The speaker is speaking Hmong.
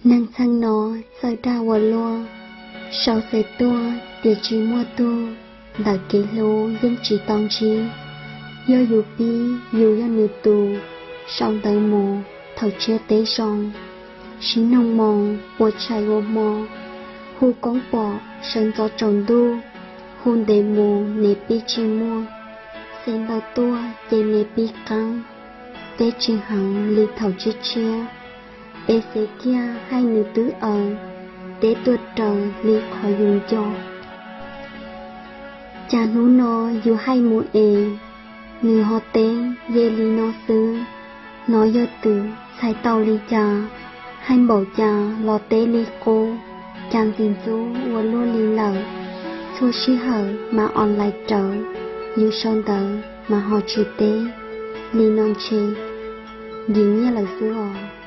Neeg txheej no txawj dag ua luaj, sau xes tuaj tias tsis muaj tug, ntawm kev hlub yeej tsis tau ntsib. Yog yus pib yus yog nws tus, sau ntawv mus thaum tsiab teb zoo, sib noog moo ua tshais ua hmo, hu koob pom sawv ntxov tsaus ntuj, hu ntev mus ne pib tsis muaj, xes ntawv tuaj ces ne pib qeeb, teb tsis heev li thaum tshiab tshiab, es xes kiag hais nws twb aws, teb tuaj raws li qhov yus nco. Cas hnub no yus hais mus es, nws ho teb ye li no xwb. Hnov yog twm txhais tau li cas, hais npaum cas los teb li qub, cas ntxim ntxub ua luaj li lawm. Txhua sij hawm mas online rawv, yus sau ntawv mas ho tsis teb, li no ntshe yim nyiaj lawm xwb os.